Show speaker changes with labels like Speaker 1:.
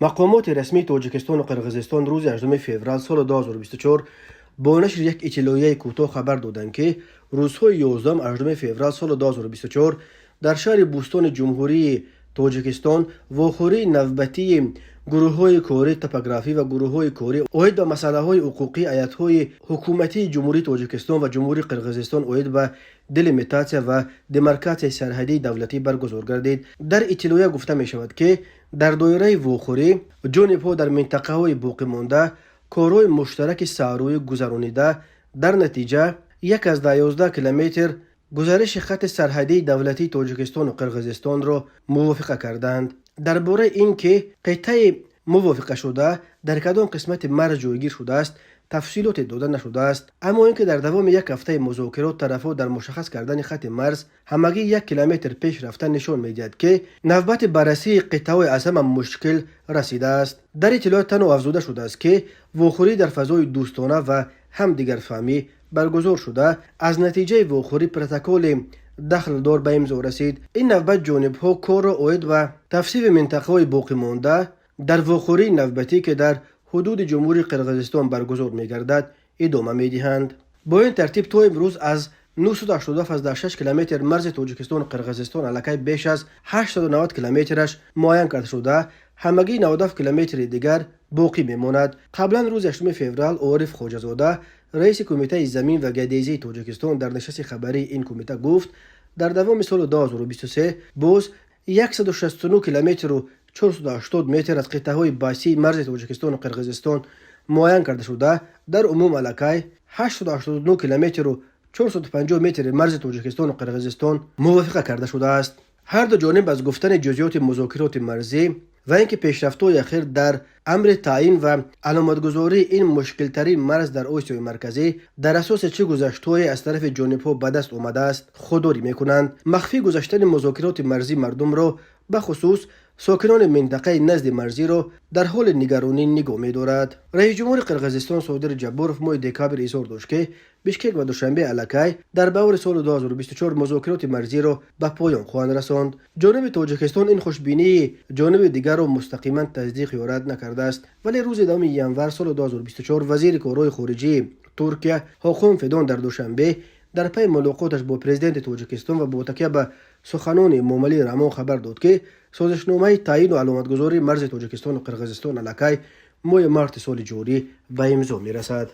Speaker 1: Мақомоти расмии Тоҷикистону Қирғизистон рӯзи 8 феврал соли 2024 бо нашри як иттилоияи кӯтоҳ хабар доданд, ки рӯзҳои 11-8 феврал соли 2024 дар шаҳри Бӯстони Ҷумҳурии Тоҷикистон вохӯрии навбатии гурӯҳҳои кории топографӣ ва гурӯҳҳои корӣ оид ба масъалаҳои ҳуқуқии ҳайатҳои ҳукуматии Ҷумҳурии Тоҷикистон ва Ҷумҳурии Қирғизистон оид ба делимитатсия ва демаркатсияи сарҳадии давлатӣ баргузор гардид. Дар иттилоия гуфта мешавад, ки дар доираи вохӯрӣ ҷонибҳо дар минтақаҳои боқимонда корҳои муштараки саҳроӣ гузаронида, дар натиҷа 1,11 километр гузариши хатти сарҳадии давлатии Тоҷикистону Қирғизистонро мувофиқа карданд. Дар бораи ин ки қитъаи мувофиқашуда дар кадом қисмати марз ҷойгир шудааст, тафсилоте дода нашудааст. Аммо ин ки дар давоми як ҳафтаи музокирот тарафҳо дар мушаххас кардани хатти марз ҳамагӣ 1 километр пеш рафта нишон медиҳад, ки навбати баррасии қитъаҳои аз ҳама мушкил расидааст. Дар иттилоот танҳо афзуда шудааст, ки вохӯрӣ дар фазои дӯстона ва ҳамдигарфаҳмӣ баргузор шуда, аз натиҷаи вохӯрӣ протоколи дахлдор ба имзо расид. Ин навбат ҷонибҳо корро оид ба тавсифи минтақаҳои боқимонда дар вохӯрии навбатӣ, ки дар ҳудуди Ҷумҳурии Қирғизистон баргузор мегардад, идома медиҳанд. Бо ин тартиб, то имрӯз аз 986 километр марзи Тоҷикистону Қирғизистон аллакай беш аз 890 километраш муайян карда шуда, ҳамагӣ 97 километри дигар боқӣ мемонад. Қаблан рӯзи 8 феврал Ориф Хоҷазода, раиси Кумитаи замин ва геодезии Тоҷикистон, дар нишасти хабарии ин кумита гуфт, дар давоми соли 2023 боз 169 километру 480 метр аз қитъаҳои баҳсии марзи Тоҷикистону Қирғизистон муайян карда шуда, дар умум аллакай 889 километру 450 метри марзи Тоҷикистону Қирғизистон мувофиқа карда шудааст. Ҳарду ҷониб аз гуфтани ҷузъиёти музокироти марзӣ ва ин ки пешрафтҳои ахир дар амри таъин ва аломатгузории ин мушкилтарин марз дар Осиёи Марказӣ дар асоси чӣ гузаштҳое аз тарафи ҷонибҳо ба даст омадааст, худдорӣ мекунанд. Махфӣ гузаштани музокироти марзӣ мардумро, бахусус сокинони минтақаи назди марзиро, дар ҳоли нигаронӣ нигоҳ медорад. Раисҷумҳури Қирғизистон Содир Ҷабборов моҳи декабр изҳор дошт, ки Бишкек ва Душанбе аллакай дар баҳори соли 2024 музокироти марзиро ба поён хоҳанд расонд. Ҷониби Тоҷикистон ин хушбинии ҷониби дигарро мустақиман тасдиқ ё рад накардааст. Вале рӯзи 10 январ соли 2024 вазири корҳои хориҷии Туркия Ҳоқон Фидон дар Душанбе дар пайи мулоқоташ бо президенти Тоҷикистон ва бо такя ба суханони Эмомалӣ Раҳмон хабар дод, ки созишномаи таъину аломатгузории марзи Тоҷикистону Қирғизистон аллакай моҳи марти соли ҷорӣ ба имзо мерасад.